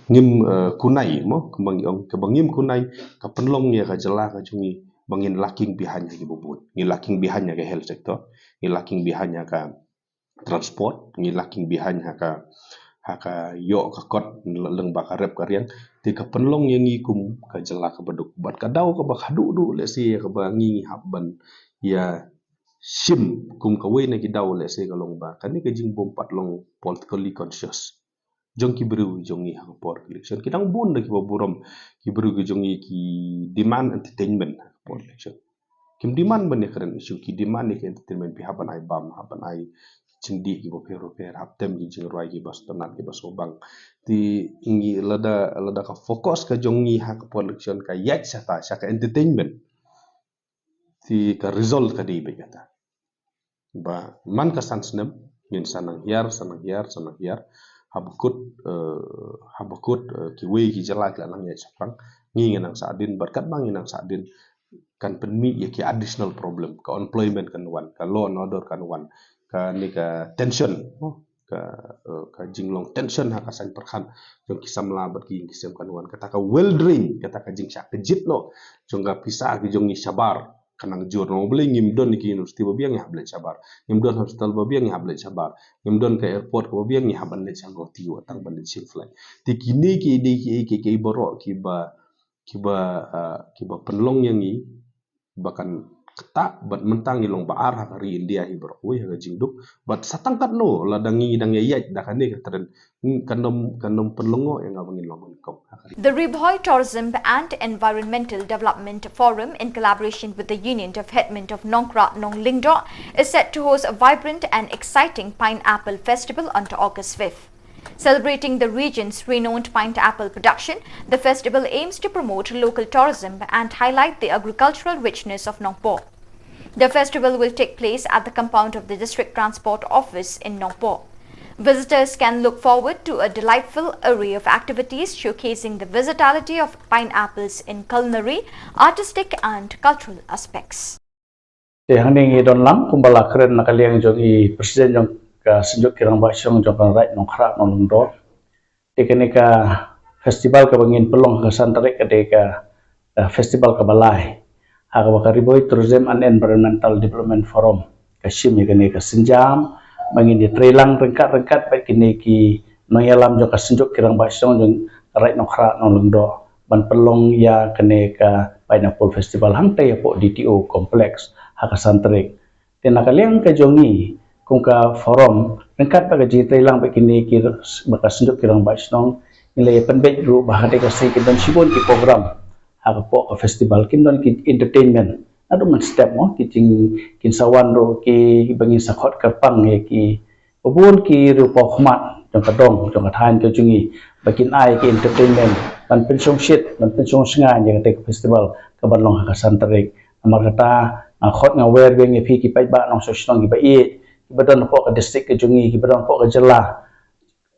Ngim, eh, kunai mo, kaba ngi ong, kaba ngim kunai, ka pynlong ïa ka jylla ka jong ngi ba ngin lacking behind ha kiba bun. Ngi lacking behind ha ka health sector, ngi lacking behind ha ka transport, ngi lacking behind ha ka, ha ka ïoh ka kot lyngba ka rep ka riang. Te ka pynlong ïa ngi kum ka jylla kaba duk. Bad ka daw kaba khatduh duh lehse ïa kaba ngi ngi hap ban ïa shim kum kawei na ki daw lehse ka long ba kane ka jingbym pat long politically conscious jong ki briew jong ngi ha ka por election. Ki dang bun da kiba burom ki briew ki jong ngi, ki demand entertainment ha ka por election. Kim demand ban ïakren issue, ki demand ïa ki entertainment, phi hap ban ai bam, hap ban ai jingdih kiba pher ba pher, hap tem ki jingrwai kiba sngewtynnat kiba sngewbang. Te ngi lada, lada ka focus ka jong ngi ha ka por election ka ïaid shata sha ka entertainment, te ka result ka dei beit kata. Ba man ka san snem ngin sa nang hiar, sa nang hiar, sa nang hiar. haba kut, eh, haba kut, eh, kiwei ki jylla ki la nang ïaid shaphrang, ngi ngi nang sahdien, bad katba ngi nang sahdien, kan pynmih ïa ki additional problem, ka unemployment kan wan, ka law and order kan wan, kane ka tension, oh, ka, eh, ka jinglong tension ha ka saiñ pyrkhat jong ki samla bad ki ïing ki sem kan wan, kata ka well drain, kata ka jingshah kjit noh jong ka pisa ki jong ngi shabar, kan nang jur noh. Balei ngim don ki university ba biang ngi hap leit shabar, ngim don hospital ba biang ngi hap leit shabar, ngim don ka airport ba biang ngi hap ban leit sha Guwahati wat tang ban leit sha flight. Te kine ki dei ki, ki, ki baroh kiba, kiba, ah, kiba pynlong ïa ngi ba kan ktah bad mynta ngi long ba ar ha ka ri India hi baroh kawei ha ka jingduk, bad sa tang katno lada ngi dang ïaid da kane ka trend, kan ym, kan ym pynlyngngoh ïa nga ba ngin long nyngkong ha ka ri. The Ri Bhoi Tourism and Environmental Development Forum, in collaboration with the Union Development of Nongkrah Nonglyngdoh, is set to host a vibrant and exciting Pineapple Festival on August fifth. Celebrating the region's renowned pineapple production, the festival aims to promote local tourism and highlight the agricultural richness of Nongpoh. The festival will take place at the compound of the District Transport Office in Nongpoh. Visitors can look forward to a delightful array of activities showcasing the versatility of pineapples in culinary, artistic and cultural aspects. Te hangne ngi don lang kumba la kren na ka liang jong i president jong ka Synjuk Kirangbah Shnong jong ka Raid Nongkhrah Nonglyngdoh. Te kane ka festival kaba ngin pynlong ha ka san tarik ka dei ka, ka festival kaba lai ha kaba ka Ri Bhoi Tourism and Environmental Development Forum ka shim ïa kane ka sienjam ba ngin ïatreilang ryngkat ryngkat bad kine ki nongïalam jong ka Synjuk Kirangbah Shnong jong ka Raid Nongkhrah Nonglyngdoh ban pynlong ïa kane ka Pineapple Festival hangta hapoh D T O Complex ha ka san tarik. Te na ka liang ka jong ngi kum ka forum, ryngkat bad ka jingtreilang bad kine ki, bad ka Synjuk Kirangbah Shnong, ngi la ïa pynbeit ruh ba ha kata ka sngi kin don shibun ki program ha ka, hapoh ka festival, kin don ki entertainment. Naduh mynstep mo, ki jing, kin sa wan ruh ki, ba ngin sa khot kyrpang ïa ki, ba bun ki riew paw khmat jong ka dong, jong ka thaiñ ka jong ngi, ba kin ai ki entertainment ban pynshongshit, ban pynshongshngaiñ ïa kata ka festival kaban long ha ka san tarik. Namar kata nga khot nga wer biang ïa phi ki paidbah nongshong shnong kiba ïeit, kiba don hapoh ka district ka jong ngi, kiba don hapoh ka jylla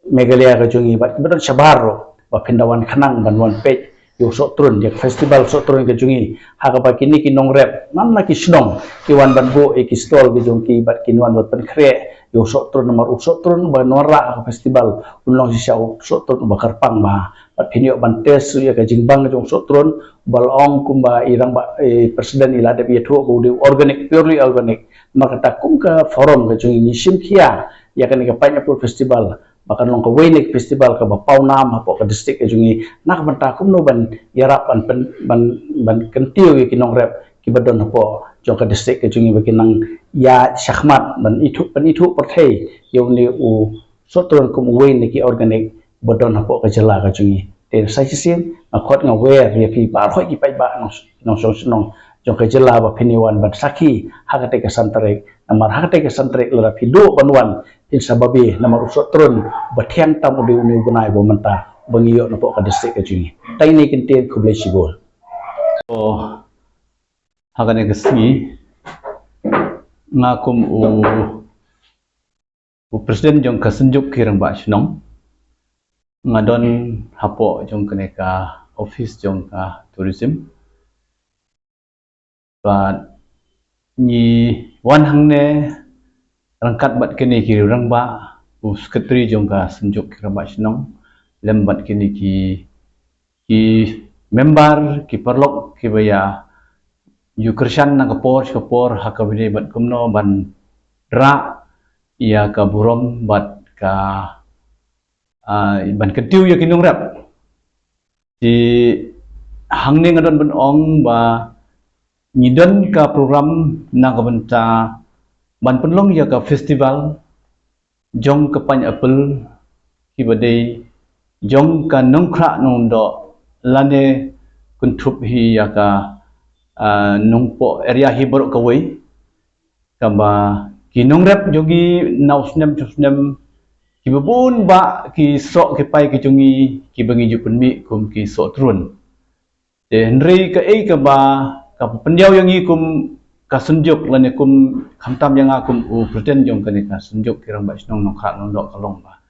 Meghalaya ka jong ngi bad kiba don shabar ruh, ba phin da wan khnang ban wan peit ïa u sohtrun, ïa ka festival sohtrun ka jong ngi ha kaba kine ki nongrep man la ki shnong ki wan ban buh ïa ki stall ki jong ki bad kin wan ban pynkhreh ïa u sohtrun, namar u sohtrun uba wanrah ha ka festival un long shisha u sohtrun uba kyrpang bha. Bad phin ïoh ban test ruh ïa ka jingbang jong u sohtrun, ba la ong kumba i rangbah, i president i la dep ïathuh ba u dei u organic, purely organic. Namar kata kum ka forum ka jong ngi ngi shim khia ïa kane ka Pineapple Festival ba kan long kawei na ki festival kaba paw nam hapoh ka district ka jong ngi, na ka bynta kumno ban ïarap ban pyn-, ban, ban kyntiew ïa ki nongrep kiba don hapoh jong ka district ka jong ngi ba kin nang ïa shakhmat ban ithuh, ban ithuh pyrthei ïa une u sohtrun kum uwei na ki organic ba don hapoh ka jylla ka jong ngi. Te sa shisien nga khot nga wer ïa phi baroh ki paidbah nong, nongshong shnong jong ka jylla ba phin ïa wan ban sakhi ha kata ka san tarik. Namar ha kata ka san tarik lada phi duh ban wan phin sa babe, namar u sohtrun ba thiang tam u dei une u bnai ba mynta ba ngi ïoh napoh ka district ka jong ngi. Tang ine i kyntien, khublei shibun. To ha kane ka sngi nga kum u u president jong ka Synjuk Kirangbah Shnong, nga don hapoh jong kane ka office jong ka tourism. Bad ngi wan hangne ryngkat bad kine ki rangbah, u secretary jong ka Synjuk Kirangbah Shnong, lem bad kine ki, ki member, ki paralok kiba ïa ju kyrshan na ka por sha ka por ha kaba ïadei bad kumno ban rah ïa ka burom bad ka, ah, ban kyntiew ïa ki nongrep. Te hangne nga don ban ong ba ngi don ka program na ka bynta ban pynlong ïa ka festival jong ka pineapple kiba dei jong ka Nongkhrah Nongdoh lane kynthup hi ïa ka, ah, Nongpoh area hi baroh kawei. Kaba ki nongrep jong ngi na u snem sha u snem, kiba bun bah ki soh ki pai ki jong ngi kiba ngi ju pynmih kum ki sohtrun. Te hynrei kaei kaba ka pyndiaw ïa ngi kum ka Synjuk lane kum, khamtam ïa nga kum u president jong kane ka Synjuk Kirangbah Shnong Nongkhrah Nongdoh ka long ba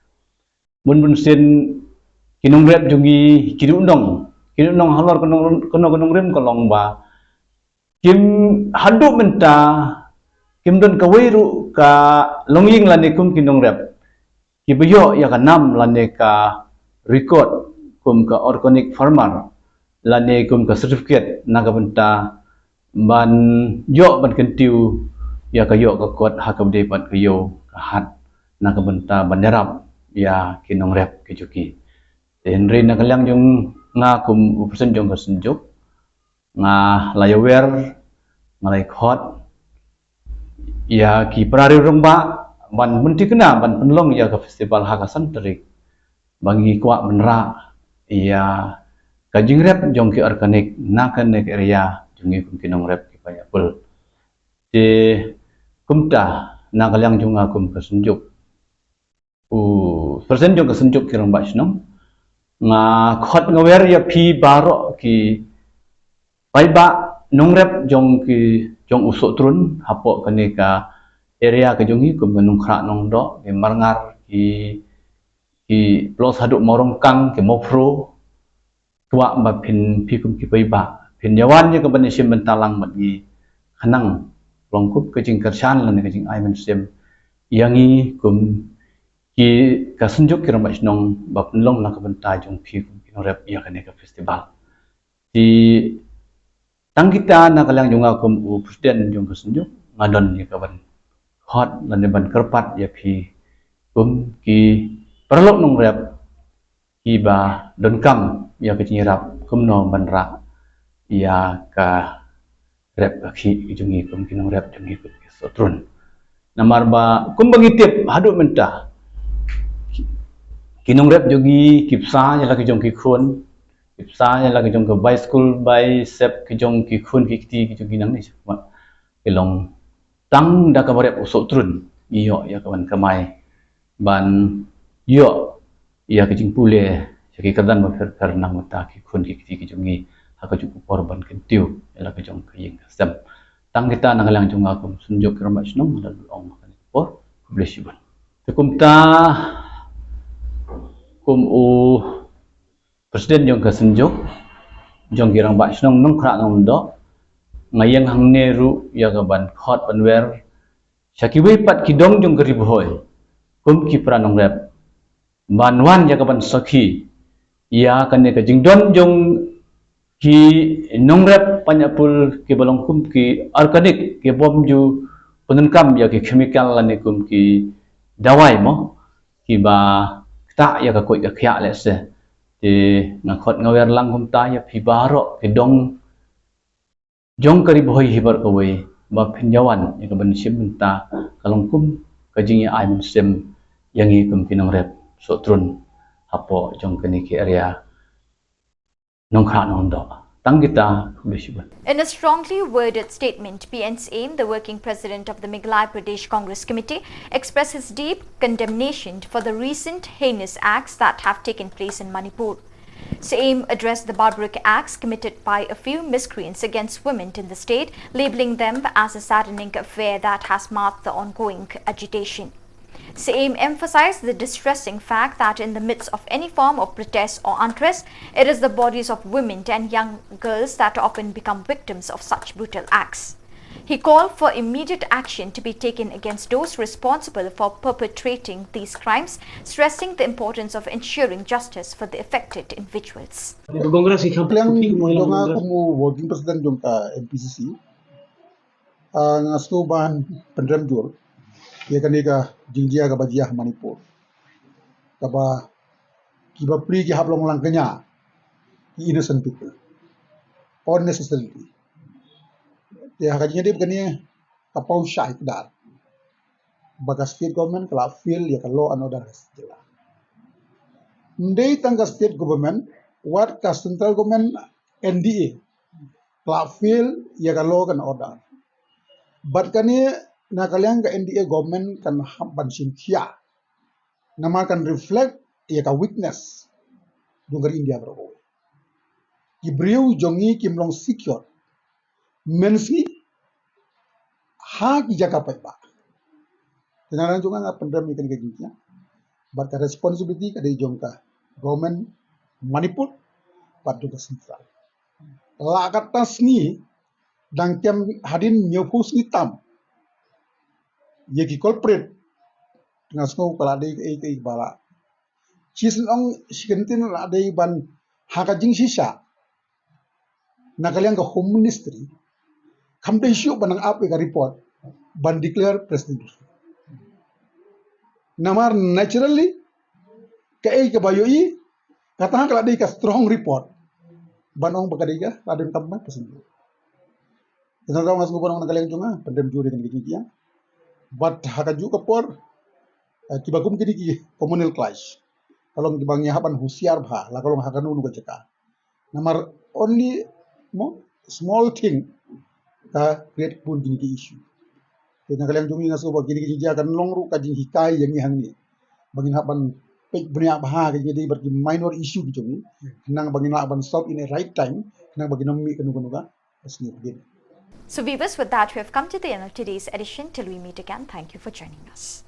Bun bun sien ki nongrep jong ngi ki duh nong, ki duh nong halor ka nong, ka nong, ka nongrim ka long ba kim haduh mynta kim don kawei ruh ka longïing lane kum ki nongrep kiba ïoh ïa ka nam lane ka record kum ka organic farmer lane kum ka certificate na ka bynta ban ïoh ban kyntiew ïa ka ïoh ka kot ha kaba dei bad ka ïew ka hat na ka bynta ban ïarap ïa ki nongrep ki jong ki. Te hynrei na ka liang jong nga kum u president jong ka synjuk, nga la ïawer, nga la ïakhot ïa ki para riew rangbah ban pynthikna ban pynlong ïa ka festival ha ka san tarik ba ngi kwah ban rah ïa ka jingrep jong ki organic na kane ka area jong ngi kum ki nongrep ki Paidbah. Te kumta na ka liang jong nga kum ka synjuk, u president jong ka synjuk ki rangbah shnong, nga khot nga wer ïa phi baroh ki paidbah nongrep jong ki, jong u Sohtrun hapoh kane ka area ka jong ngi kum ka Nongkhrah Nongdoh, ki Marngar, ki, ki Plos haduh Mawrongkang, ki Mawphro, kwah ba phin, phi kum ki paidbah phin ïawan ïa ka ban ïashim bynta lang bad ngi khnang long kum ka jingkyrshan lane ka jingai mynsiem ïa ngi kum ki, ka synjuk ki rangbah shnong ba pynlong na ka bynta jong phi kum ki nongrep ïa kane ka festival. Te tang kita na ka liang jong nga kum u president jong ka synjuk nga don ïa ka ban khot lane ban kyrpad ïa phi kum ki paralok nongrep kiba donkam ïa ka jingïarap kumno ban rah ïa ka rep ka khih ki jong ngi kum ki nongrep jong ngi kum ki Sohtrun. Namar ba kumba ngi tip haduh mynta ki nongrep jong ngi ki bsa ïa la ki jong ki khun, ki bsa ïa la ki jong ka bai skul bai sep ki jong ki khun ki kti ki jong ngi nangne, ki long tang da kaba rep u Sohtrun ngi ïoh ïa ka ban kamai ban ïoh ïa ka jingpule ïa ki kyrdan bapher bapher na ka bynta ki khun ki kti ki jong ngi ha kajuh ka por ban kyntiew ïa la ka jong ka ïing ka sem. Tang kita na ka liang jong nga kum synjuk ki rangbah shnong nga la ong ha kane ka por. Khublei shibun. Te kumta kum u president jong ka synjuk jong ki rangbah shnong Nongkhrah Nongdoh, nga ïeng hangne ruh ïa ka ban khot ban wer sha kiwei pat ki dong jong ka Ri Bhoi kum ki para nongrep ban wan ïa ka ban sakhi ïa kane ka jingdon jong ki nongrep Paidbah kiba long kum ki organic, ki bym ju pyndonkam ïa ki chemical lane kum ki dawai mo kiba ktah ïa ka koit ka khiah lehse. Te nga khot nga wer lang kumta ïa phi baroh ki dong jong ka Ri Bhoi hi baroh kawei ba phin ïawan ïa ka ban shim bynta ka long kum ka jingïa ai mynsiem ïa ngi kum ki nongrep Sohtrun hapoh jong kane ka area Nongkhrah Nongdoh. Tang kita, khublei shibun. In a strongly worded statement, P N Syiem, the working president of the Meghalaya Pradesh Congress Committee, expressed his deep condemnation for the recent heinous acts that have taken place in Manipur. Syiem addressed the barbaric acts committed by a few miscreants against women in the state, labeling them as a saddening affair that has marked the ongoing agitation. Syiem emphasized the distressing fact that in the midst of any form of protest or unrest, it is the bodies of women and young girls that often become victims of such brutal acts. He called for immediate action to be taken against those responsible for perpetrating these crimes, stressing the importance of ensuring justice for the affected individuals. Congress ki kam Pliang phi mo jong nga Congress. Kum u working president jong ka M P C C. Ah, nga sngewbha ban pynrem jur ïa kane ka jingjia kaba jia ha Manipur, kaba kiba pli ki hap long lang kñia, ki innocent people unnecessarily. Te ha ka jingïadei bad kane ka paw shai kdar ba ka state government ka la fail ïa ka law and order ka state jylla. Ym dei tang ka state government, wat ka central government, N D A, ka la fail ïa ka law and order. Bad kane na ka liang ka N D A government kan hap ban shim khia. Namar kan reflect ïa ka weakness jong ka ri India baroh. Ki briew jong ngi kim long secure mynsngi ha ki jaka paidbah. Te na liang jong nga nga pynrem ïa kane ka jingkhia. Bad ka responsibility ka dei jong ka government Manipur bad jong ka central. La kata sngi dang kem hadien hynñiewphew sngi tam ïa ki culprit, nga sngew ka la dei kaei kaei ba la shisien ong shi kyntien la dei ban ha ka jingshisha na ka liang ka Home Ministry, kham dei shuh ban nang ap ïa ka report ban declare president. Namar naturally kaei kaba ïohi, kata ka la dei ka strong report ban ong ba ka dei ka la dei kam president. Kata ka nga sngew ban ong na ka liang jong nga, pyndem jur ïa kane ka jingkieng. Bad ha kajuh ka por, eh, kiba kum kine ki communal clash ka long kiba ngi hap ban husiar bha la ka long ha kano kano ka jaka. Namar only mo small thing ka create bun kine ki issue. Te na ka liang jong ngi nga sngew ba kine ki jingkieng kan long ruh ka jinghikai ïa ngi hangne ba ngin hap ban peit bniah bha ka jingdei bad ki minor issue ki jong ngi, khnang ba ngin lah ban solve in a right time, khnang ba ngin ym mih kano kano ka sngi pdin. So viewers, with that we have come to the end of today's edition. Till we meet again, thank you for joining us.